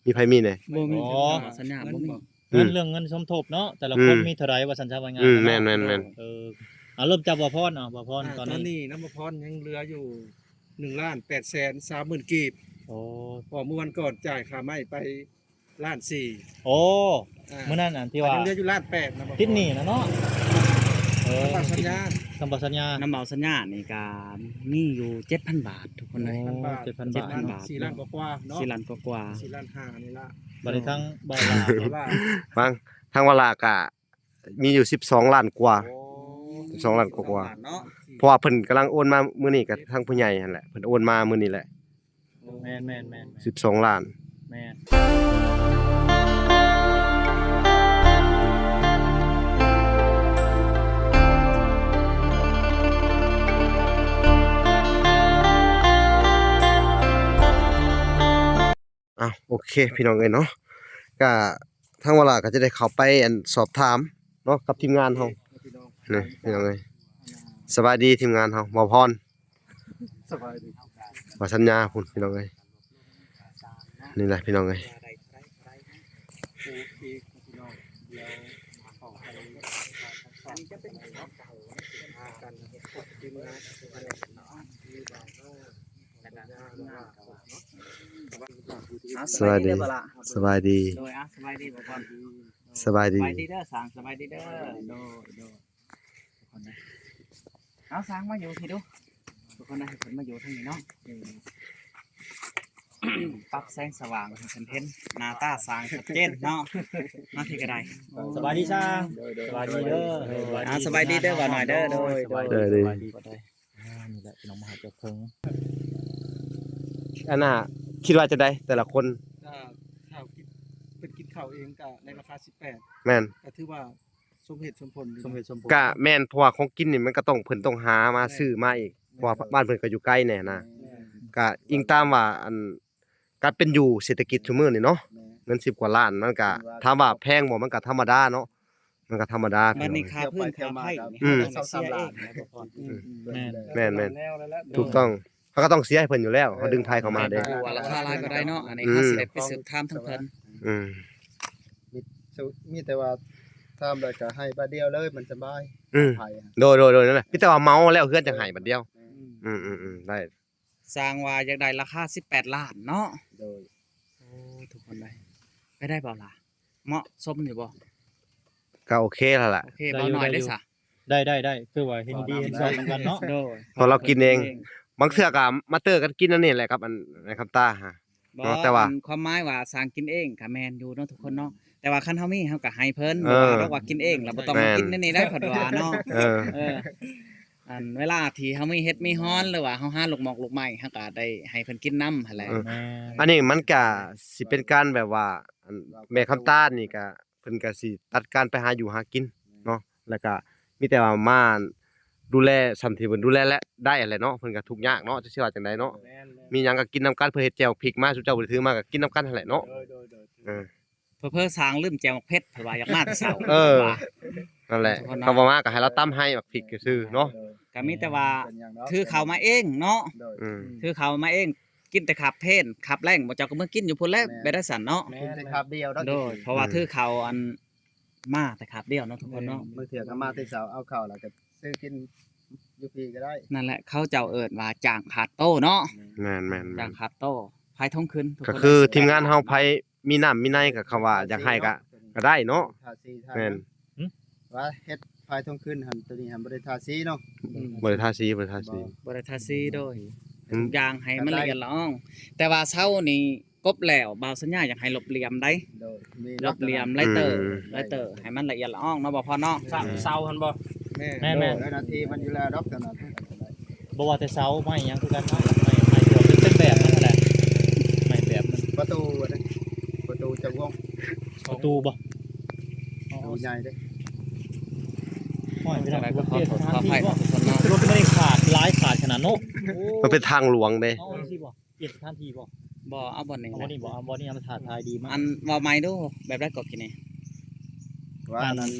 ມີໃຜມີແດ່? ບໍ່ມີ. ອໍ ສັນຍາບໍ່ມີ. ເງິນ ອືມ ເລື່ອງເງິນສົມທົບເນາະ ແຕ່ລະຄົນ ອືມ ມີເທົ່າໃດວ່າຊັ້ນຊະ ວ່າງ່າຍ ອືມ ເນາະ. ແມ່ນໆໆ ເອີ ເອົາ ເລີ່ມຈາກບ່າວພອນ. ເອົາ ບ່າວພອນ ອ່າ ຕອນນີ້ ຕອນນີ້ນຳບ່າວພອນຍັງເຫຼືອຢູ່ ໜຶ່ງລ້ານແປດແສນສາມໝື່ນກີບ. ໂອ້ ເພາະມື້ວັນກ່ອນຈ່າຍຄ່າໄມ້ໄປລ້ານສີ່. ໂອ້ ອ່າ ມື້ນັ້ນອັນທີ່ວ່າຍັງເຫຼືອຢູ່ລ້ານແປດນະ ຕິດໜີ້ນະເນາະ. ເອີ ນຳບ່າວສັນຍາ ນຳບ່າວສັນຍາ ນຳບ່າວສັນຍານີ້ກະມີຢູ່ເຈັດພັນບາດ ທຸກຄົນເອີຍ. ໂອ້ ເຈັດພັນບາດ ເຈັດພັນບາດ ສີ່ລ້ານກວ່າໆເນາະ ສີ່ລ້ານກວ່າໆ ສີ່ລ້ານຫ້ານີ້ລະ. ບັດນີ້ທາງບ່າວຫຼ້າ ທາງບ່າວຫຼ້າກະມີຢູ່ສິບສອງລ້ານກວ່າ. ໂອ້ ສິບສອງລ້ານກວ່າໆ ເນາະ ເພາະວ່າເພິ່ນກຳລັງໂອນມາມື້ນີ້ ກະທາງຜູ້ໃຫຍ່ຫັ້ນແຫຼະ ເພິ່ນໂອນມາມື້ນີ້ແຫຼະ. ໂອ້ ແມ່ນໆໆໆ ສິບສອງລ້ານ ແມ່ນ. ອ້າວ ໂອເຄ ພີ່ນ້ອງເອີຍເນາະ ກະທາງວາລາກະຈະໄດ້ເຂົ້າໄປ ອັນ ສອບຖາມເນາະ ກັບທີມງານເຮົາ. ນີ້ພີ່ນ້ອງເອີຍ ສະບາຍດີທີມງານເຮົາ ບ່າວພອນ ສະບາຍດີ ບ່າວສັນຍາພຸ້ນ ພີ່ນ້ອງເອີຍ. ນີ້ແຫຼະພີ່ນ້ອງເອີຍ ສະບາຍດີ ສະບາຍດີ ໂດຍ ອ່ະ ສະບາຍດີ ສະບາຍດີ ສະບາຍດີເດີ ສາງ ສະບາຍດີເດີ ໂດຍ ໂດຍ. ເອົາ ສາງມາຢູ່ພີ້ດູ ທຸກຄົນນະ ໃຫ້ເພິ່ນມາຢູ່ທາງນີ້ເນາະ ປັບແສງສະຫວ່າງໃຫ້ເພິ່ນເຫັນໜ້າຕາສາງຊັດເຈນເນາະ ມາພີ້ກະໄດ້. ສະບາຍດີສາງ ໂດຍ ໂດຍ ສະບາຍດີເດີ ອ່າ ສະບາຍດີເດີ ບ່າວນ້ອຍເດີ ໂດຍ ໂດຍ ສະບາຍດີ ສະບາຍດີ. ອ່າ ນີ້ແຫຼະພີ່ນ້ອງ ມາຫາເຈົ້າເຖິງ ອັນນ່າ ຄິດວ່າຈັ່ງໃດແຕ່ລະຄົນ? ກະເຂົ້າກິນ ເພິ່ນກິນເຂົ້າເອງກະໃນລາຄາສິບແປດ ແມ່ນ ກະຖືວ່າ ສົມເຫດສົມຜົນຢູ່ ສົມເຫດສົມຜົນ ກະແມ່ນ ເພາະວ່າຂອງກິນນີ້ມັນກະຕ້ອງ ເພິ່ນຕ້ອງຫາມາ ແມ່ນ ຊື້ມາອີກ ແມ່ນ ເພາະວ່າ ແມ່ນ ບ້ານເພິ່ນກະຢູ່ໄກແດ່ນະ ແມ່ນ ກະອີງຕາມວ່າ ອັນ ການເປັນຢູ່ເສດຖະກິດຊຸມື້ນີ້ເນາະ ແມ່ນ ເງິນສິບກວ່າລ້ານ ມັນກະ ແມ່ນວ່າ ຖາມວ່າແພງບໍ່ ມັນກະທຳມະດາເນາະ ມັນກະທຳມະດາ. ບັດນີ້ຄ່າພື້ນຄ່າໄຟນີ້ ອືມ ເຮົາຕ້ອງໄດ້ເສຍເອງ ອືມ ແມ່ນ ແມ່ນໆ ແນວນັ້ນແຫຼະ ຖືກຕ້ອງ. ເຮົາກະຕ້ອງເສຍໃຫ້ເພິ່ນຢູ່ແລ້ວ ເຮົາດຶງໄພເຂົ້າມາເດ້ ບໍ່ວ່າລາຄາຫຼາຍບໍ່ໄດ້ເນາະ ອັນນີ້ ອືມ ເຮົາຊິໄດ້ໄປສືບຖາມທາງເພິ່ນ ອືມ ມີ ມີແຕ່ວ່າຖາມແລ້ວກະໃຫ້ບາດດຽວເລີຍ ມັນສະບາຍ ອືມ ໃຫ້ ໂດຍໆໆ ນັ້ນແຫຼະ ມີແຕ່ວ່າເໝົາແລ້ວເຮືອນຈັ່ງໃຫ້ບາດດຽວ ອືມໆໆ ໄດ້ ສ້າງວ່າຢາກໄດ້ລາຄາສິບແປດລ້ານເນາະ ໂດຍ ໂອ້ ທຸກຄົນເອີຍ ໄປໄດ້ບໍ່ລະ ເໝາະສົມຢູ່ບໍ່? ກະໂອເຄແລ້ວລະ ໂອເຄ ໄດ້ຢູ່ ເບົາໜ້ອຍເດ້ຊະ ໄດ້ ໄດ້ ໄດ້ ຄືວ່າເຫັນດີເຫັນຊອບນຳກັນເນາະ ໂດຍ ເພາະເຮົາກິນເອງ ບາງເທື່ອກະມາເຕີກັນກິນອັນນີ້ແຫຼະ ກັບອັນ ໃນຄຳຕາຫາ ບໍ່ ເນາະ ແຕ່ວ່າ ອັນ ຄວາມໝາຍວ່າສ້າງກິນເອງກະແມ່ນຢູ່ເນາະ ທຸກຄົນເນາະ ແຕ່ວ່າຄັນເຮົາມີເຮົາກະໃຫ້ເພິ່ນ ເອີ ບໍ່ວ່າດອກວ່າກິນເອງລະບໍ່ຕ້ອງ ແມ່ນ ມາກິນໃນນີ້ໄດ້ ເພິ່ນວ່າເນາະ ເອີ ເອີ ອັນເວລາທີ່ເຮົາມີເຫັດມີຮອນ ຫຼືວ່າເຮົາຫາລູກໝອກລູກໄມ້ ເຮົາກະໄດ້ໃຫ້ເພິ່ນກິນນຳຫັ້ນແຫຼະ ເອີ ແມ່ນ ອັນນີ້ມັນກະຊິເປັນການແບບວ່າ ອັນ ແມ່ຄຳຕານີ້ກະ ເພິ່ນກະຊິຕັດການໄປຫາຢູ່ຫາກິນເນາະ ແລ້ວກະມີແຕ່ວ່າມາດູແລສ່ຳທີ່ເພິ່ນດູແລໄດ້ຫັ້ນແຫຼະເນາະ ເພິ່ນກະທຸກຍາກເນາະ ຈັກຊິວ່າຈັ່ງໃດເນາະ ແມ່ນໆ ມີຫຍັງກະກິນນຳກັນ ເພິ່ນເຮັດແຈ່ວພິກມາ ຊຸມເຈົ້າບໍ່ໄດ້ຖືມາກະກິນນຳກັນຫັ້ນແຫຼະເນາະ ໂດຍໆ ເອີ ເຜີໆສ້າງລືມແຈ່ວໝາກເຜັດ ເພິ່ນວ່າຢາກມາແຕ່ເຊົ້າ ເອີ ນັ້ນແຫຼະ ເພິ່ນວ່າ ເຂົາບໍ່ມາກະໃຫ້ລາວຕຳໃຫ້ໝາກພິກຊື່ໆເນາະ ກະມີແຕ່ວ່າຖືເຂົ້າມາເອງເນາະ ອືມ ຖືເຂົ້າມາເອງ ກິນແຕ່ຄາບເພນ ຄາບແລງ ບໍ່ ເຈົ້າກະເມືອກິນຢູ່ພຸ້ນແຫຼະ ແມ່ນ ແບບໃດຊັ້ນເນາະ ກິນແຕ່ຄາບດຽວ ໂດຍ ເພາະວ່າ ອືມ ຖືເຂົ້າອັນ ມາແຕ່ຄາບດຽວເນາະ ທຸກຄົນເນາະ ບາງເທື່ອກະມາແຕ່ເຊົ້າ ເອົາເຂົ້າແລ້ວກະຊື້ກິນຢູ່ພີ້ກະໄດ້ ນັ້ນແຫຼະ ເຂົາເຈົ້າເອີ້ນວ່າຈ້າງຂາດໂຕເນາະ ແມ່ນໆໆ ຈ້າງຂາດໂຕ ພາຍທົ່ງຄືນ ກະຄືທີມງານເຮົາ ໃຜມີນ້ຳມີໃນກະ ຄຳວ່າຢາກໃຫ້ກະ ກະໄດ້ເນາະ ແມ່ນ ວ່າເຮັດພາຍທົ່ງຄືນຫັ້ນ ໂຕນີ້ຫັ້ນບໍ່ໄດ້ທາສີເນາະ ອືມ ບໍ່ໄດ້ທາສີ ບໍ່ໄດ້ທາສີ ບໍ່ໄດ້ທາສີ ໂດຍ ອືມ ທຸກຢ່າງໃຫ້ມັນລະອຽດລະອອງ ແຕ່ວ່າເຊົ້ານີ້ ກົບແລ້ວ ບ່າວສັນຍາຢາກໃຫ້ລົບຫຼ່ຽມໃດ໋ ໂດຍ ລົບຫຼ່ຽມ ໄລເຕີ ອືມ ໄລເຕີ ໃຫ້ມັນລະອຽດລະອອງເນາະ ບ່າວພອນເນາະ ເສົາຫັ້ນບໍ່ ແມ່ນ ແມ່ນໆ ໂດຍ ໜ້າທີ່ມັນຢູ່ແລ້ວດອກ ເຈົ້າໜ້າທີ່ ບໍ່ວ່າແຕ່ເສົາ ໄມ້ຫຍັງຄືກັນເນາະ ໄມ້ ໄມ້ຕົວເປັນແບບນັ້ນແຫຼະ ໄມ້ແບບມັນ ປະຕູ ປະຕູຈະວົງ ປະຕູບໍ່ ປະຕູໃຫຍ່ເດ້ ໂອ້ຍ ພີ່ນ້ອງ ຂອໂທດ ຂໍອະໄພເນາະ ທຸກຄົນເນາະ ລົດໄດ້ຂາດ ຫຼາຍຂາດຂະໜາດເນາະ ໂອ້ ມັນເປັນທາງຫຼວງເດ້ ເອົາຈັ່ງຊີ້ບໍ່? ປ່ຽນສະຖານທີ່ບໍ່? ບໍ່ ເອົາບ່ອນນີ້ ເອົາບ່ອນນີ້ບໍ່? ເອົາບ່ອນນີ້ ມັນທ້າທາຍດີມາກ ອັນ ເວົ້າໃໝ່ດູ ແບບໃດກໍກີ້ນີ້ ວ່າ ອັນ ອັນນັ້ນ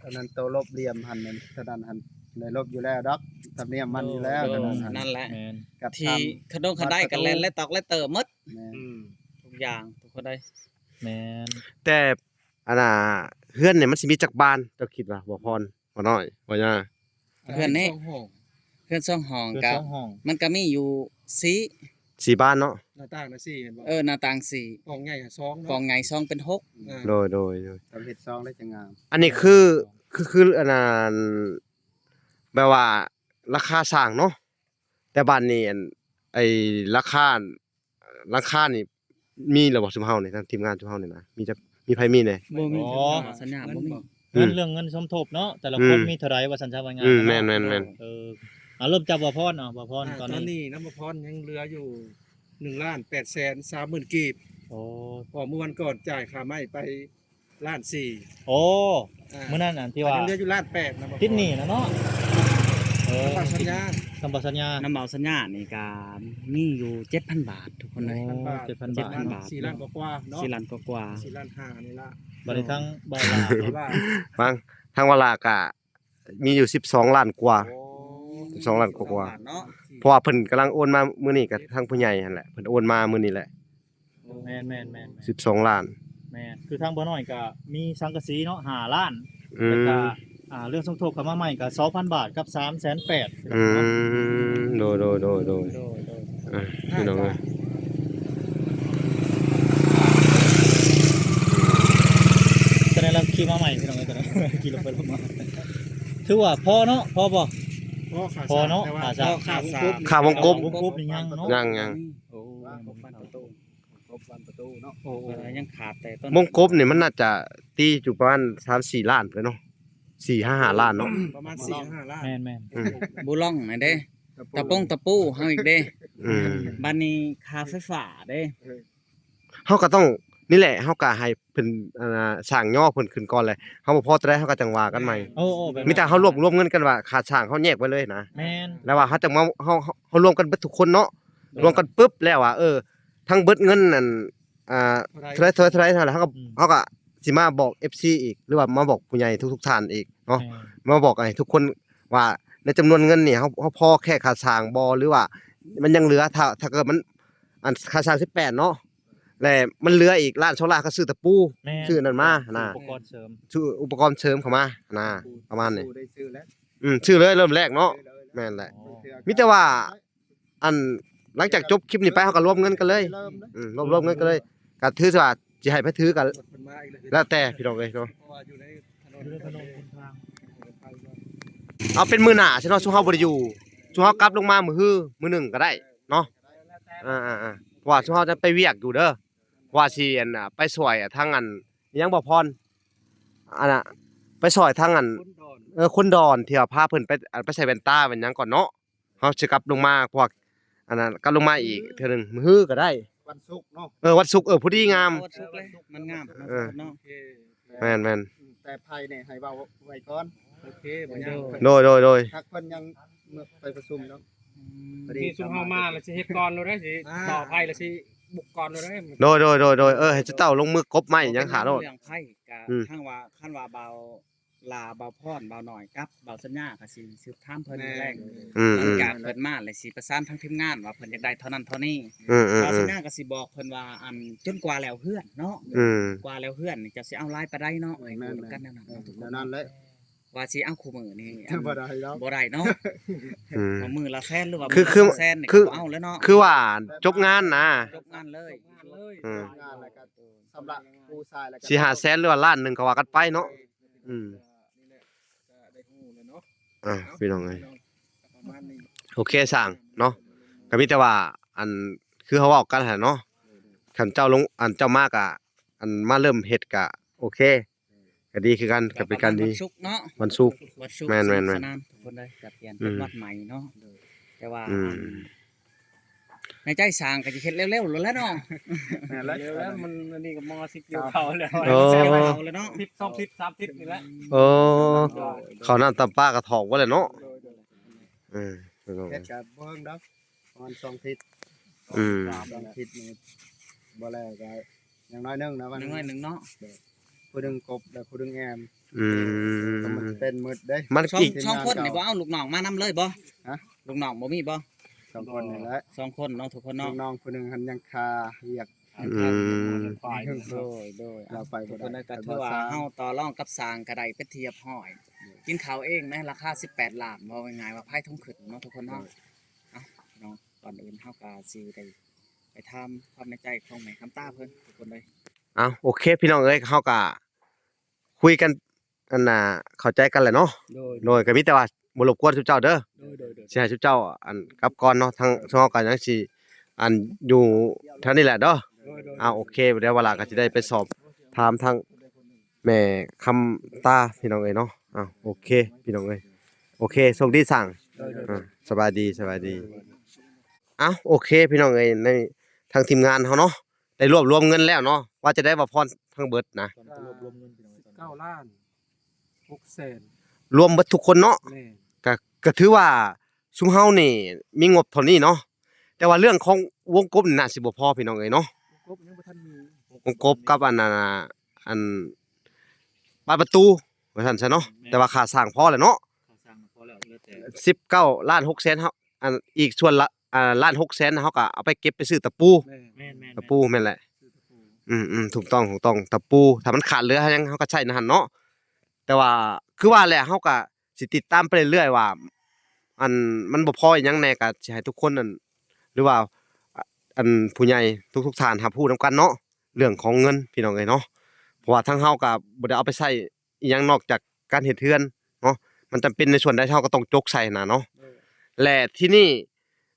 ອັນນັ້ນໂຕລົບຫຼ່ຽມຫັ້ນ ອັນນັ້ນຫັ້ນ ໄດ້ລົບຢູ່ແລ້ວດອກ ທຳນຽມມັນຢູ່ແລ້ວ ໂດຍ ນັ້ນຫັ້ນ ນັ້ນແຫຼະ ແມ່ນ ທີ່ຂະດົງຂະໄດກະແລ່ນແລະຕອກແລະເຕີໝົດ ແມ່ນ ອືມ ທຸກຢ່າງ ທຸກຄົນໃດ ແມ່ນ ແຕ່ອັນນ່າ ເຮືອນນີ້ມັນຊິມີຈັກບານ ເຈົ້າຄິດວ່າ ບໍ່ພອນ ບໍ່ນ້ອຍ ບໍ່ຍາ? ເຮືອນນີ້ ສອງຫ້ອງ ເຮືອນສອງຫ້ອງ ເຮືອນ ກະ ສອງຫ້ອງ ມັນກະມີຢູ່ສີ່ ສີ່ບານເນາະ ໜ້າຕ່າງນະສີ່ແມ່ນບໍ່? ເອີ ໜ້າຕ່າງສີ່ ປ່ອງໃຫຍ່ສອງເນາະ ປ່ອງໃຫຍ່ສອງເປັນຫົກ ອ່າ ໂດຍ ໂດຍ ໂດຍ ຕ້ອງເຮັດສອງແລ້ວຈັ່ງງາມ ອັນນີ້ຄື ຄື ຄືອັນນັ້ນ ແບບວ່າລາຄາສ້າງເນາະ ແຕ່ບາດນີ້ ອັນ ໄອ້ລາຄາ ລາຄານີ້ມີແລ້ວບໍ່ ຊຸມເຮົານີ້ ທາງທີມງານຊຸມເຮົານີ້ນະ ມີຈັກ ມີໃຜມີແດ່? ບໍ່ມີ ອໍ ສັນຍາບໍ່ມີ ເງິນ ເງິນ ເລື່ອງເງິນສົມທົບເນາະ ແຕ່ລະຄົນ ອືມ ມີເທົ່າໃດວ່າຊັ້ນຊະ ວ່າງ່າຍ ອືມ ເນາະ ແມ່ນໆໆ ເອີ ເອົາ ເລີ່ມຈາກບ່າວພອນເນາະ ບ່າວພອນ ອ່າ ຕອນນີ້ ຕອນນີ້ນຳບ່າວພອນຍັງເຫຼືອຢູ່ ໜຶ່ງລ້ານແປດແສນສາມໝື່ນກີບ ໂອ້ ເພາະມື້ວັນກ່ອນຈ່າຍຄ່າໄມ້ໄປ ລ້ານສີ່ ໂອ້ ອ່າ ມື້ນັ້ນອັນທີ່ວ່າ ຍັງເຫຼືອຢູ່ລ້ານແປດນະ ຕິດໜີ້ນະເນາະ ເອີ ນຳບ່າວສັນຍາ ນຳບ່າວສັນຍາ ນຳບ່າວສັນຍານີ້ກະມີຢູ່ເຈັດພັນບາດ ທຸກຄົນເອີຍ ໂອ້ ເຈັດພັນບາດ ເຈັດພັນບາດ ສີ່ລ້ານກວ່າໆເນາະ ສີ່ລ້ານກວ່າໆ ສີ່ລ້ານຫ້ານີ້ລະ ບາດນີ້ທາງບ່າວຫຼ້າ ບ່າວຫຼ້າ ຟັງ ທາງບ່າວຫຼ້າກະ ມີຢູ່ສິບສອງລ້ານກວ່າ ໂອ້ ສິບສອງລ້ານກວ່າ ສິບສອງລ້ານເນາະ ເພາະວ່າເພິ່ນກຳລັງໂອນມາມື້ນີ້ ກະທາງຜູ້ໃຫຍ່ຫັ້ນແຫຼະ ເພິ່ນໂອນມາມື້ນີ້ແຫຼະ ແມ່ນໆໆໆ ສິບສອງລ້ານ ແມ່ນ ຄືທາງບ່າວນ້ອຍກະມີສັງກະສີເນາະ ຫ້າລ້ານ ອືມ ແລ້ວກະ ອ່າ ເລື່ອງສົມທົບເຂົ້າມາໃໝ່ກະສອງພັນບາດກັບສາມແສນແປດ ອືມ ໂດຍໆໆໆ ໂດຍໆ ອ່າ ພີ່ນ້ອງເອີຍ ຕອນນີ້ລາວຂີ່ມາໃໝ່ ພີ່ນ້ອງເອີຍ ຕອນນີ້ຂີ່ລົງໄປລົງມາ ຖືວ່າພໍເນາະ ພໍບໍ່? ພໍຄ່າ ພໍເນາະ ຄ່າສ້າງ ຄ່າສ້າງ ຄ່າວົງກົບ ວົງກົບນີ້ຍັງເນາະ ຍັງໆ ໂອ້ ວົງກົບບານປະຕູ ວົງກົບບານປະຕູເນາະ ໂອ້ ຍັງຂາດແຕ່ຕົ້ນ ວົງກົບນີ້ມັນໜ້າຈະຕີຢູ່ປະມານສາມສີ່ລ້ານພຸ້ນເນາະ ສີ່ຫ້າລ້ານເນາະ ປະມານສີ່ຫ້າລ້ານ ແມ່ນໆ ອືມ ບູລ່ອງນັ້ນເດ້ ຕະປົງຕະປູເຮົາອີກເດ້ ອືມ ບາດນີ້ຄ່າໄຟຟ້າເດ້ ເອີ ເຮົາກໍຕ້ອງ ນີ້ແຫຼະ ເຮົາກໍໃຫ້ເພິ່ນ ອ່າ ສ້າງຍໍເພິ່ນຂຶ້ນກ່ອນແຫຼະ ເຮົາບໍ່ພໍເທົ່າໃດເຮົາກໍຈັ່ງວ່າກັນໃໝ່ ໂອ້ ໂອ້ ແບບ ມີແຕ່ເຮົາລວມ ລວມເງິນກັນວ່າຄ່າສ້າງເຮົາແຍກໄວ້ເລີຍນະ ແມ່ນ ແລ້ວວ່າເຮົາຈັ່ງມາ ເຮົາ ເຮົາລວມກັນເບິດທຸກຄົນເນາະ ໂດຍ ລວມກັນປຶບແລ້ວວ່າ ເອີ ທັງເບິດເງິນນັ້ນ ອ່າ ເທົ່າໃດ ເທົ່າໃດ ເທົ່າໃດ ເທົ່າໃດ ເຮົາກໍ ອືມ ເຮົາກໍຊິມາບອກເອັຟຊີອີກ ຫຼືວ່າມາບອກຜູ້ໃຫຍ່ທຸກໆທ່ານອີກເນາະ ແມ່ນ ມາບອກໃຫ້ທຸກຄົນວ່າ ໃນຈຳນວນເງິນນີ້ ເຮົາ ເຮົາພໍແຄ່ຄ່າສ້າງບໍ່ ຫຼືວ່າມັນຍັງເຫຼືອ ຖ້າ ຖ້າເກີດມັນ ອັນຄ່າສ້າງສິບແປດເນາະ ແລະມັນເຫຼືອອີກລ້ານສອງລ້ານ ກໍຊື້ຕະປູ ແມ່ນ ຊື້ອັນນັ້ນມາຫັ້ນນະ ຊື້ອຸປະກອນເສີມ ຊື້ອຸປະກອນເສີມເຂົ້າມາຫັ້ນນະ ປະມານນີ້ ຕະປູໄດ້ຊື້ແລ້ວ ອືມ ຊື້ເລີຍເລີ່ມແລກເນາະ ແມ່ນແຫຼະ ໂອ້ ມີແຕ່ວ່າ ອັນ ຫຼັງຈາກຈົບຄລິບນີ້ໄປ ເຮົາກໍລວມເງິນກັນເລີຍ ເລີ່ມເລີຍ ອືມ ລວມ ລວມເງິນກັນເລີຍ ກໍຖືວ່າຊິໃຫ້ໃຜຖືກໍແລ້ວແຕ່ພີ່ນ້ອງເອີຍເນາະ ເພາະວ່າຢູ່ໃນຖະໜົນ ຢູ່ໃນຖະໜົນຫົນທາງ ເອົາເປັນມື້ໜ້າຊະເນາະ ຊຸມເຮົາບໍ່ໄດ້ຢູ່ ຊຸມເຮົາກັບລົງມາມື້ຮື ມື້ໜຶ່ງກໍໄດ້ເນາະ ອ່າໆໆ ເພາະວ່າຊຸມເຮົາຈະໄປວຽກຢູ່ເດີ ວ່າຊິ ອັນ ໄປຊ່ວຍທາງ ອັນ ຫຍັງບໍ່ພອນ ອັນນ່າ ໄປຊ່ອຍທາງ ອັນ ຄົນດອນ ເອີ ຄົນດອນ ທີ່ວ່າພາເພິ່ນໄປ ອັນ ໄປໃສ່ແວ່ນຕາແວ່ນຫຍັງກ່ອນເນາະ ເຮົາຊິກັບລົງມາພວກ ອັນນັ້ນ ກັບລົງມາອີກເທື່ອໜຶ່ງ ມື້ຮືກໍໄດ້ ວັນສຸກເນາະ ເອີ ວັນສຸກ ເອີ ພໍດີງາມ ວັນສຸກເລີຍ ມັນງາມເນາະ ເອີ ເນາະ ໂອເຄ ແມ່ນໆ ອືມ ແຕ່ໄພນີ້ໃຫ້ເວົ້າໄວ້ກ່ອນ ໂອເຄ ບໍ່ຍາກ ໂດຍໆໆ ຫາກເພິ່ນຍັງໄປປະຊຸມເນາະ ອືມ ພໍດີ ທີ່ຊຸມເຮົາມາແລ້ວຊິເຮັດກ່ອນໂລດເດ້ ຊິ ອ່າ ຕໍ່ໄພແລ້ວຊິບຸກກ່ອນໂລດເດ້ ໂດຍໆໆໆ ເອີ ໃຫ້ເຈົ້າຕ້າວລົງມືກົບໄມ້ຫຍັງຫາໂລດ ເລື່ອງໄພກະ ອືມ ທາງວ່າ ຄັນວ່າບ່າວຫຼ້າ ບ່າວພອນ ບ່າວນ້ອຍກັບບ່າວສັນຍາກະຊິສືບຖາມເພິ່ນ ແມ່ນ ແລ້ວ ອືມໆ ຫຼັງຈາກເພິ່ນມາແລ້ວຊິປະສານທາງທີມງານວ່າເພິ່ນຢາກໄດ້ເທົ່ານັ້ນເທົ່ານີ້ ອືມໆໆ ບ່າວສັນຍາກະຊິບອກເພິ່ນວ່າ ອັນ ຈົນກວ່າແລ້ວເຮືອນເນາະ ອືມ ກວ່າແລ້ວເຮືອນນີ້ເຈົ້າຊິເອົາຫຼາຍປານໃດເນາະ ແມ່ນໆ ໄປໂກນກັນແນວນັ້ນເນາະ ເອີ ທຸກຄົນເນາະ ແນວນັ້ນແຫຼະ ວ່າຊິເອົາຄູ່ມື້ນີ້ ບໍ່ໄດ້ດອກ ບໍ່ໄດ້ເນາະ ອືມ ວ່າມື້ລະແສນ ຫຼືວ່າ ຄື ມື້ລະສອງແສນນີ້ ຄື ກໍບໍ່ເອົາແລ້ວເນາະ ຄືວ່າຈົບງານນະ ຈົບງານເລີຍ ຈົບງານເລີຍ ອືມ ຈົບງານແລ້ວກໍຊຳລະປູຊາຍ ແລ້ວກໍສີ່ຫ້າແສນ ຫຼືວ່າລ້ານໜຶ່ງກໍວ່າກັນໄປເນາະ ອືມ ອ່າ ພີ່ນ້ອງເອີຍ ໂອເຄ ຊ່າງເນາະ ກໍມີແຕ່ວ່າ ອັນ ຄືເຮົາເວົ້າກັນຫັ້ນເນາະ ຄັນເຈົ້າລົງ ອັນ ເຈົ້າມາກະ ອັນ ມາເລີ່ມເຮັດກະໂອເຄ ກໍດີຄືກັນ ກໍເປັນການດີ ວັນສຸກເນາະ ວັນສຸກ ວັນສຸກ ແມ່ນໆໆ ສະໜານທຸກຄົນເລີຍ ກໍປ່ຽນເປັນ ອືມ ວັດໃໝ່ເນາະ ແຕ່ວ່າ ອືມ ອັນ ໃນໃຈສ້າງກໍຈະເຮັດເລັວໆໂລດແຫຼະເນາະ ແມ່ນແລ້ວ ເລັວແລ້ວ ມັນ ອັນນີ້ກໍມໍສິບກ່ຽວເຂົ້າແລ້ວ ໂອ້ ເຂົ້າແລ້ວເນາະ ສິບ ສອງທິດ ສາມທິດນີ້ແຫຼະ ໂອ້ ເຂົ້ານ້ຳຕຳປາກໍຖອກບໍ່ແລ້ວເນາະ ໂດຍໆ ເອີ ເຮັດກໍບໍ່ເຖິງດອກ ປະມານສອງທິດ ອືມ ສອງທິດນີ້ບໍ່ແລ້ວກໍ ຢ່າງໜ້ອຍໜຶ່ງນະ ຢ່າງໜ້ອຍໜຶ່ງເນາະ ຜູ້ໜຶ່ງກົບ ແລ້ວຜູ້ໜຶ່ງແອມ ອືມ ກໍມັນເປັນໝົດເດ້ ມັນ ສອງ ອີກ ສອງຄົນນີ້ບໍ່ເອົາລູກນ້ອງມານຳເລີຍບໍ່? ຮະ? ລູກນ້ອງບໍ່ມີບໍ່? ສອງຄົນນີ້ແຫຼະ ສອງຄົນເນາະ ທຸກຄົນເນາະ ລູກນ້ອງຜູ້ໜຶ່ງຫັ້ນຍັງຄາວຽກ ອືມ ໂດຍ ໂດຍ ເອົາ ທຸກຄົນ ກໍຖືວ່າເຮົາຕໍ່ລອງກັບຊ່າງກໍໄດ້ເປັນທີ່ຮຽບຮ້ອຍ ກິນເຂົ້າເອງໃນລາຄາສິບແປດລ້ານ ເວົ້າງ່າຍໆວ່າພາຍທຸງຂຶ້ນເນາະ ທຸກຄົນເນາະ. ເອົ້າ ເນາະ ກ່ອນອື່ນເຮົາກໍຊິໄດ້ໄປຖາມຄວາມໃນໃຈຂອງແມ່ຄຳຕາເພິ່ນ ທຸກຄົນເອີຍ. ເອົ້າ ໂອເຄ ພີ່ນ້ອງເອີຍ ເຮົາກໍຄຸຍກັນ ອັນນ່າ ເຂົ້າໃຈກັນແຫຼະເນາະ. ໂດຍ ໂດຍ ກໍມີແຕ່ວ່າບໍ່ລົບກວນຊຸມເຈົ້າເດີ. ໂດຍ ໂດຍ ໂດຍ ຊິໃຫ້ຊຸມເຈົ້າ ອັນ ກັບກ່ອນເນາະ ທາງ ໂດຍ ຊຸມເຮົາກໍຍັງຊິ ອັນ ຢູ່ແຖວນີ້ແຫຼະເດີ. ໂດຍ ໂດຍ ໂດຍ ອ່າ ໂອເຄ ດຽວວາລາກໍຊິໄດ້ໄປສອບຖາມທາງແມ່ຄຳຕາ ພີ່ນ້ອງເອີຍເນາະ. ອ່າ ໂອເຄ ພີ່ນ້ອງເອີຍ ໂອເຄ ໂຊກດີຊ່າງ. ໂດຍ ໂດຍ ໂດຍ ອ່າ ສະບາຍດີ ສະບາຍດີ. ອ່າ ໂອເຄ ພີ່ນ້ອງເອີຍ ໃນທາງທີມງານເຮົາເນາະ ໄດ້ລວບລວມເງິນແລ້ວເນາະ ວ່າຈະໄດ້ບໍ່ພອນທັງເບິດນະ ຕອນນີ້ກໍລວບລວມເງິນ ພີ່ນ້ອງເອີຍ ສິບເກົ້າລ້ານຫົກແສນ ລວມເບິດທຸກຄົນເນາະ. ແມ່ນ ກະ ກະຖືວ່າຊຸມເຮົານີ້ມີງົບເທົ່ານີ້ເນາະ ແຕ່ວ່າເລື່ອງຂອງວົງກົບນີ້ໜ້າຊິບໍ່ພໍ ພີ່ນ້ອງເອີຍເນາະ. ວົງກົບຍັງບໍ່ທັນມີ ວົງກົບກັບອັນນັ້ນ ອັນບານປະຕູວ່າຊັ້ນຊະເນາະ. ແມ່ນ ແຕ່ວ່າຄ່າສ້າງພໍແລ້ວເນາະ ຄ່າສ້າງພໍແລ້ວ ເຫຼືອແຕ່ສິບເກົ້າລ້ານຫົກແສນ ເຮົາ ອັນ ອີກສ່ວນລະ ອ່າ ລ້ານຫົກແສນ ເຮົາກໍເອົາໄປເກັບໄປຊື້ຕະປູ. ແມ່ນ ແມ່ນ ຕະປູ ແມ່ນແຫຼະ ຊື້ຕະປູ. ອືມໆ ຖືກຕ້ອງ ຖືກຕ້ອງ ຕະປູ ຖ້າມັນຂາດເຫຼືອຫຍັງ ເຮົາກໍໃຊ້ໃນຫັ້ນເນາະ. ແຕ່ວ່າຄືວ່າແຫຼະ ເຮົາກໍຊິຕິດຕາມໄປເລື້ອຍໆວ່າ ອັນ ມັນບໍ່ພໍອີ່ຫຍັງແດ່ ກໍຊິໃຫ້ທຸກຄົນ ອັນ ຫຼືວ່າ ອ- ອັນ ຜູ້ໃຫຍ່ທຸກໆທ່ານຮັບຮູ້ນຳກັນເນາະ ເລື່ອງຂອງເງິນ ພີ່ນ້ອງເອີຍເນາະ. ເພາະວ່າທາງເຮົາກໍບໍ່ໄດ້ເອົາໄປໃຊ້ອີ່ຫຍັງນອກຈາກການເຮັດເຮືອນເນາະ ມັນຈຳເປັນໃນສ່ວນໃດ ເຮົາກໍຕ້ອງຈົກໃສ່ຫັ້ນນະເນາະ. ເອີ ແລະ ທີນີ້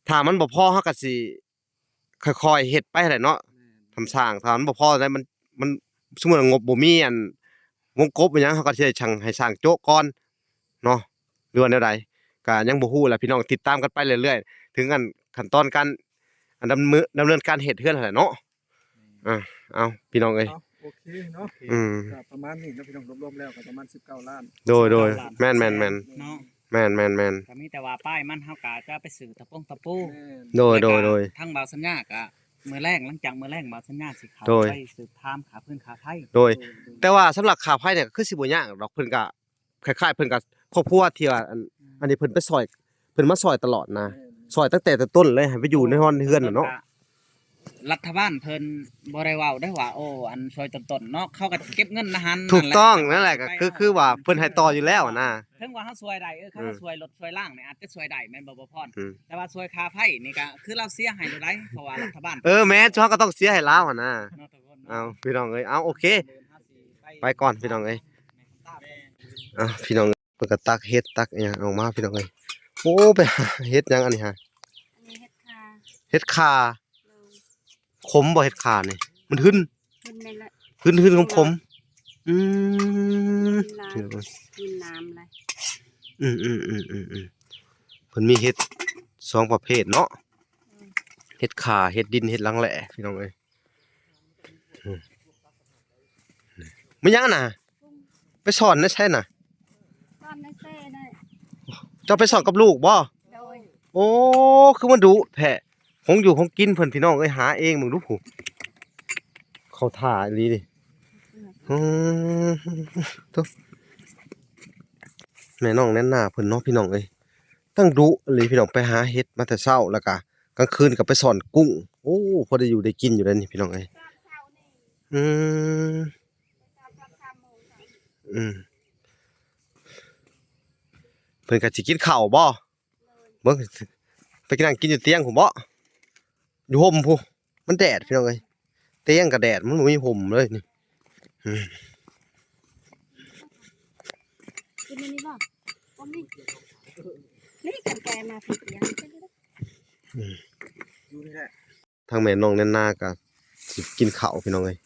ຖ້າມັນບໍ່ພໍ ເຮົາກໍຊິຄ່ອຍໆເຮັດໄປຫັ້ນແຫຼະເນາະ. ແມ່ນ ທຳສ້າງ ຖ້າມັນບໍ່ພໍໃດ ມັນ ມັນ ສົມມຸດວ່າງົບບໍ່ມີ ອັນ ວົງກົບອີ່ຫຍັງ ເຮົາກໍຊິໄດ້ສັ່ງໃຫ້ຊ່າງໂຈະກ່ອນເນາະ ຫຼືວ່າແນວໃດ ກໍຍັງບໍ່ຮູ້ແຫຼະ ພີ່ນ້ອງ ຕິດຕາມກັນໄປເລື້ອຍໆ ເຖິງອັນຂັ້ນຕອນການ ອັນ ດຳເນີນ ດຳເນີນການເຮັດເຮືອນຫັ້ນແຫຼະເນາະ. ອ່າ ເອົາ ພີ່ນ້ອງເອີຍ ເອົາ ໂອເຄເນາະ. ອືມ ກໍປະມານນີ້ເນາະ ພີ່ນ້ອງ ລວມໆແລ້ວກໍປະມານສິບເກົ້າລ້ານ. ໂດຍ ໂດຍ ສິບເກົ້າລ້ານ ແມ່ນໆໆ ເນາະ ແມ່ນໆໆ ກໍມີແຕ່ວ່າປາຍມັນ ເຮົາກໍຈະໄປຊື້ຕະປົງຕະປູ. ແມ່ນ ໂດຍ ແລ້ວກໍ ໂດຍ ໂດຍ ທາງບ່າວສັນຍາກໍ ມື້ແລງ ຫຼັງຈາກມື້ແລງບ່າວສັນຍາຊິເຂົ້າ ໂດຍ ໄປສືບຖາມຄ່າຟືນຄ່າໄຟ. ໂດຍ ໂດຍ ໂດຍ ແຕ່ວ່າສຳລັບຄ່າໄຟນີ້ກໍຄືຊິບໍ່ຍາກດອກ ເພິ່ນກໍ ຄ້າຍໆ ເພິ່ນກໍຄອບຄົວທີ່ວ່າ ອັນ ອັນນີ້ເພິ່ນໄປຊ່ອຍ ເພິ່ນມາຊ່ອຍຕະຫຼອດນະ ຊ່ອຍຕັ້ງແຕ່ຕົ້ນເລີຍ ໃຫ້ໄປຢູ່ໃນຮອນເຮືອນນະເນາະ. ລັດຖະບານເພິ່ນບໍ່ໄດ້ເວົ້າໄດ້ວ່າ ໂອ້ ອັນຊ່ວຍຕົ້ນໆເນາະ ເຂົາກໍເກັບເງິນໃນຫັ້ນ. ຖືກຕ້ອງ ນັ້ນແຫຼະ ນັ້ນແຫຼະ ກໍຄື ຄືວ່າເພິ່ນໃຫ້ຕໍ່ຢູ່ແລ້ວນະ. ເຖິງວ່າເຮົາຊ່ວຍໄດ້ ເອີ ຄັນເຮົາ ອືມ ຊ່ວຍລົດຊ່ວຍລາງນີ້ອາດຈະຊ່ວຍໄດ້ ແມ່ນບໍ່ ບໍ່ພອນ? ອືມ ແຕ່ວ່າຊ່ວຍຄ່າໄຟນີ້ກໍຄືລາວເສຍໃຫ້ໂລດໃດ໋ ເພາະວ່າລັດຖະບານ ເອີ ແມ່ນ ເຮົາກໍຕ້ອງເສຍໃຫ້ລາວຫັ້ນນະ. ເນາະ ທຸກຄົນເນາະ ເອົາ ພີ່ນ້ອງເອີຍ ເອົາ ໂອເຄ ໄປກ່ອນ ພີ່ນ້ອງເອີຍ. ເອົາ ພີ່ນ້ອງ ເພິ່ນກໍຕັກເຫັດຕັກອີ່ຫຍັງອອກມາ ພີ່ນ້ອງເອີຍ. ໂອ້ ໄປຫາເຫັດຫຍັງອັນນີ້ຫາ? ອັນນີ້ເຫັດຂ່າ ເຫັດຂ່າ. ໂດຍ ຂົມບໍ່ເຫັດຂ່ານີ້? ມັນຫຶນ ຫຶນແມ່ນແຫຼະ ຫຶນ ຫຶນ ຂົມໆ. ອືມ ຫຶນຫຼາຍ ຫຶນນ້ຳຫຼາຍ. ອືມໆໆໆໆ ເພິ່ນມີເຫັດສອງປະເພດເນາະ ອືມ ເຫັດຂ່າ ເຫັດດິນ ເຫັດລັງແຫຼ ພີ່ນ້ອງເອີຍ. ອືມ ແມ່ນຫຍັງນະ? ໄປສ້ອນໃນໃສນະ? ສ້ອນໃນເຊນະ. ເຈົ້າໄປສ້ອນກັບລູກບໍ່? ໂດຍ. ໂອ້ ຄືມັນດຸແທ້ ຂອງຢູ່ຂອງກິນເພິ່ນ ພີ່ນ້ອງເອີຍ ຫາເອງເບິ່ງດູພຸ້ນ ເຂົ້າທ່າອີ່ຫຼີນີ້. ອືມ ໂທ້ ແມ່ນ້ອງແນນນາເພິ່ນເນາະ ພີ່ນ້ອງເອີຍ ຕັ້ງດຸອີ່ຫຼີ ພີ່ນ້ອງ ໄປຫາເຫັດມາແຕ່ເຊົ້າ ແລ້ວກະກາງຄືນກໍໄປສ້ອນກຸ້ງ. ໂອ້ ພໍໄດ້ຢູ່ໄດ້ກິນຢູ່ເດ້ນີ້ ພີ່ນ້ອງເອີຍ. ອືມ ອືມ ເພິ່ນກໍຊິກິນເຂົ້າບໍ່? ເບິ່ງ ໄປນັ່ງກິນຢູ່ຕຽງພຸ້ນບໍ? ຢູ່ຮົ່ມພຸ້ນ ມັນແດດ ພີ່ນ້ອງເອີຍ ຕຽງກໍແດດ ມັນບໍ່ມີຮົ່ມເລີຍນີ້. ອືມ ກິນອັນນີ້ບໍ່? ບໍ່ມີ ນີ້ກັນແກມາຜິດຫຍັງ. ອືມ ຢູ່ນີ້ແຫຼະ ທາງແມ່ນ້ອງແນນນາກໍຊິກິນເຂົ້າ ພີ່ນ້ອງເອີຍ.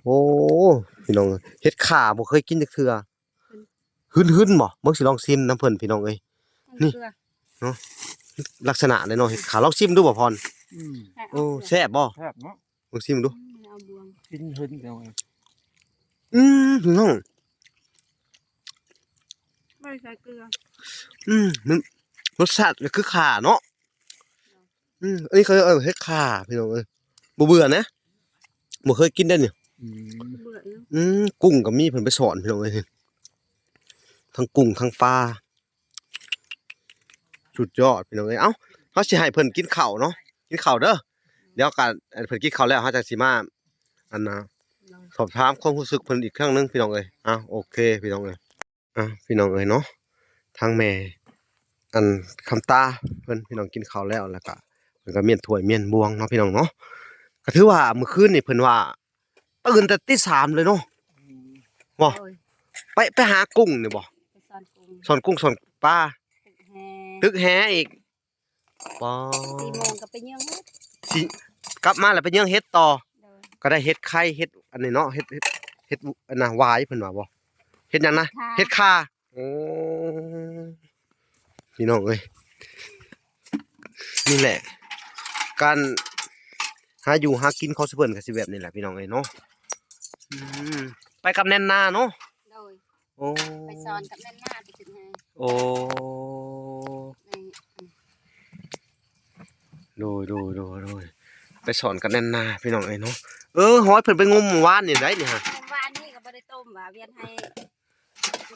ໂອ້ ພີ່ນ້ອງເອີຍ ເຫັດຂ່າບໍ່ເຄີຍກິນຈັກເທື່ອ. ຫຶນໆ ບໍ່? ເບິ່ງ ຊິລອງຊີມນຳເພິ່ນ ພີ່ນ້ອງເອີຍ. ນີ້ເນາະ ລັກສະນະເດ້ເນາະ ເຫັດຂ່າ ລອງຊີມດູບໍ່ພອນ? ອືມ ໂອ້ ແຊບບໍ່? ແຊບເນາະ ເບິ່ງຊີມດູ ອືມ ກິນຫຶນ ພີ່ນ້ອງເອີຍ. ອືມ ພີ່ນ້ອງ ບໍ່ໄດ້ໃສ່ເກືອ. ອືມ ມັນ ລົດຊາດກໍຄືຂ່າເນາະ. ອືມ ອັນນີ້ເຂົາເອີ້ນເຫັດຂ່າ ພີ່ນ້ອງເອີຍ ບໍ່ເບື່ອນະ ບໍ່ເຄີຍກິນເດ້ນີ້. ອືມ ບໍ່ເບື່ອເນາະ. ອືມ ກຸ້ງກໍມີ ເພິ່ນໄປສ້ອນ ພີ່ນ້ອງເອີຍ ທັງກຸ້ງທັງປາ ສຸດຍອດ ພີ່ນ້ອງເອີຍ. ເອົ້າ ເຮົາຊິໃຫ້ເພິ່ນກິນເຂົ້າເນາະ ກິນເຂົ້າເດີ ດຽວກໍ ເພິ່ນກິນເຂົ້າແລ້ວ ເຮົາຈັ່ງຊິມາ ອັນນ່າ ສອບຖາມຄວາມຮູ້ສຶກເພິ່ນອີກຄັ້ງໜຶ່ງ ພີ່ນ້ອງເອີຍ. ອ່າ ໂອເຄ ພີ່ນ້ອງເອີຍ. ອ່າ ພີ່ນ້ອງເອີຍເນາະ ທາງແມ່ ອັນ ຄຳຕາເພິ່ນ ພີ່ນ້ອງ ກິນເຂົ້າແລ້ວ ແລ້ວກະເພິ່ນກະມ້ຽນຖ້ວຍມ້ຽນບ່ວງເນາະ ພີ່ນ້ອງເນາະ. ກະຖືວ່າມື້ຄືນນີ້ເພິ່ນວ່າຕື່ນແຕ່ຕີສາມເລີຍເນາະ ອືມ ບໍ່ ໂດຍ ໄປ ໄປຫາກຸ້ງນີ້ບໍ່ ໄປຊ່ອນກຸ້ງ ຊ່ອນກຸ້ງຊ່ອນປາ ຕຶກແຫ ຕຶກແຫອີກ ປາ ສີ່ໂມງກໍໄປເຫຍື່ອງເຫັດ ຊິ ກັບມາແລ້ວໄປເຫຍື່ອງເຫັດຕໍ່ ໂດຍ ກໍໄດ້ເຫັດໄຂ່ ເຫັດອັນນີ້ເນາະ ເຫັດ ເຫັດ ເຫັດອັນນ່າ ຫວາຍເພິ່ນວ່າບໍ່ ເຫັດຫຍັງນະ ເຫັດຂ່າ ເຫັດຂ່າ ໂອ້ ພີ່ນ້ອງເອີຍ ນີ້ແຫຼະ ການຫາຢູ່ຫາກິນຂອງຊາວເພິ່ນກໍຊິແບບນີ້ແຫຼະ ພີ່ນ້ອງເອີຍເນາະ. ອືມ ໄປກັບແໜ້ນນາເນາະ ໂດຍ ໂອ້ ໄປຊ່ອນກັບແໜ້ນນາ ໄປຕຶກແຫ ໂອ້ ນີ້ ໂດຍ ໂດຍ ໂດຍ ໂດຍ ໄປຊ່ອນກັບແໜ້ນນາ ພີ່ນ້ອງເອີຍເນາະ. ເອີ ຫອຍເພິ່ນໄປງົມມື້ວານນີ້ໄດ໋ນີ້ຫະ ງົມວານນີ້ກໍບໍ່ໄດ້ຕົ້ມ ວ່າວຽນໃຫ້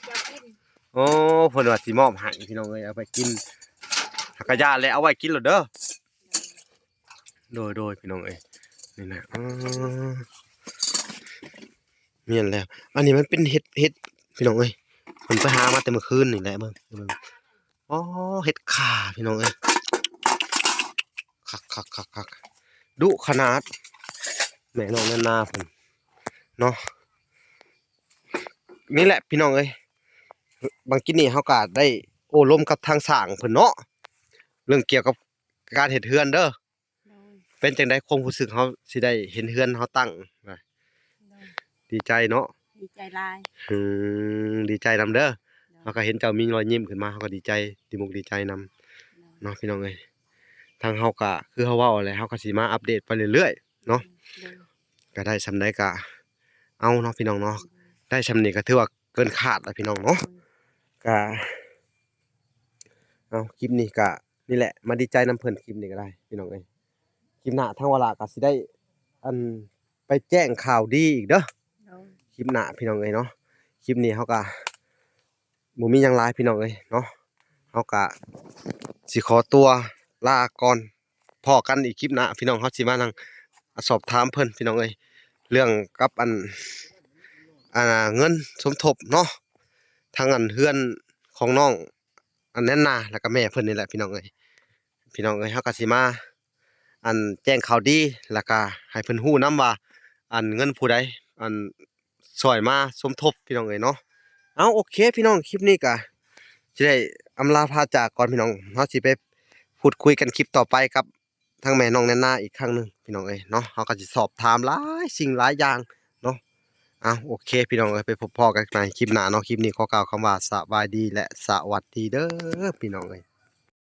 ເຈົ້າກິນ ໂອ້ ເພິ່ນວ່າຊິມອບໃຫ້ ພີ່ນ້ອງເອີຍ ເອົາໄປກິນ ຫາກະຢ່າແຫຼະ ເອົາໄວ້ກິນໂລດເດີ. ໂດຍ ໂດຍ ພີ່ນ້ອງເອີຍ ນີ້ນະ ອໍ ແມ່ນແລ້ວ ອັນນີ້ມັນເປັນເຫັດ ເຫັດ ພີ່ນ້ອງເອີຍ ເພິ່ນໄປຫາມາແຕ່ມື້ຄືນນີ້ແຫຼະ ເບິ່ງ ເບິ່ງ ອໍ ເຫັດຂ່າ ພີ່ນ້ອງເອີຍ ຄັກໆໆໆ ດຸຂະໜາດ ແມ່ນ້ອງແນນນາເພິ່ນເນາະ. ນີ້ແຫຼະ ພີ່ນ້ອງເອີຍ ບາງກີ້ນີ້ເຮົາກໍໄດ້ໂອ້ລົມກັບທາງຊ່າງເພິ່ນເນາະ ເລື່ອງກ່ຽວກັບ ການເຮັດເຮືອນເດີ ໂດຍ ເປັນຈັ່ງໃດຄວາມຮູ້ສຶກເຮົາຊິໄດ້ເຫັນເຮືອນເຮົາຕັ້ງ ໂດຍ ດີໃຈເນາະ ດີໃຈຫຼາຍ ອືມ ດີໃຈນຳເດີ ໂດຍ ເຮົາກໍເຫັນເຈົ້າມີຮອຍຍິ້ມຂຶ້ນມາ ເຮົາກໍດີໃຈ ດີມຸກດີໃຈນຳ ໂດຍ ເນາະ ພີ່ນ້ອງເອີຍ. ທາງເຮົາກໍຄືເຮົາເວົ້າແຫຼະ ເຮົາກໍຊິມາອັບເດດໄປເລື້ອຍໆເນາະ ໂດຍ ກໍໄດ້ສ່ຳໃດກໍເອົາເນາະ ພີ່ນ້ອງເນາະ ໂດຍ ໄດ້ສ່ຳນີ້ກໍຖືວ່າເກີນຄາດແລ້ວ ພີ່ນ້ອງເນາະ ໂດຍ ກໍ ເອົາ ຄລິບນີ້ກະນີ້ແຫຼະ ມາດີໃຈນຳເພິ່ນ ຄລິບນີ້ກໍໄດ້ ພີ່ນ້ອງເອີຍ. ຄລິບໜ້າທາງວາລະກະຊິໄດ້ ອັນ ໄປແຈ້ງຂ່າວດີອີກເດີ ໂດຍ ຄລິບໜ້າ ພີ່ນ້ອງເອີຍເນາະ. ຄລິບນີ້ເຮົາກະບໍ່ມີຫຍັງຫຼາຍ ພີ່ນ້ອງເອີຍເນາະ ເຮົາກະຊິຂໍຕົວລາກ່ອນ ພໍ້ກັນອີກຄລິບໜ້າ ພີ່ນ້ອງ ເຮົາຊິມານັ່ງ ອາ ສອບຖາມເພິ່ນ ພີ່ນ້ອງເອີຍ ເລື່ອງກັບ ອັນ ອັນ ເງິນສົມທົບເນາະ ທາງ ອັນ ເຮືອນຂອງນ້ອງ ອັນ ແນນນາ ແລ້ວກໍແມ່ເພິ່ນນີ້ແຫຼະ ພີ່ນ້ອງເອີຍ. ພີ່ນ້ອງເອີຍ ເຮົາກໍຊິມາ ອັນ ແຈ້ງຂ່າວດີ ແລ້ວກໍໃຫ້ເພິ່ນຮູ້ນຳວ່າ ອັນ ເງິນຜູ້ໃດ ອັນ ຊ່ອຍມາສົມທົບ ພີ່ນ້ອງເອີຍເນາະ. ເອົາ ໂອເຄ ພີ່ນ້ອງ ຄລິບນີ້ກໍຊິໄດ້ອຳລາພາຈາກກ່ອນ ພີ່ນ້ອງ ເຮົາຊິໄປພູດຄຸຍກັນຄລິບຕໍ່ໄປກັບ ທາງແມ່ນ້ອງແນນນາອີກຄັ້ງໜຶ່ງ ພີ່ນ້ອງເອີຍເນາະ. ເຮົາກໍຊິສອບຖາມຫຼາຍສິ່ງຫຼາຍຢ່າງເນາະ. ເອົາ ໂອເຄ ພີ່ນ້ອງເອີຍ ໄປພົບພໍ້ກັນໃໝ່ຄລິບໜ້າເນາະ. ຄລິບນີ້ຂໍກ່າວຄຳວ່າສະບາຍດີ ແລະ ສະຫວັດດີເດີ ພີ່ນ້ອງເອີຍ.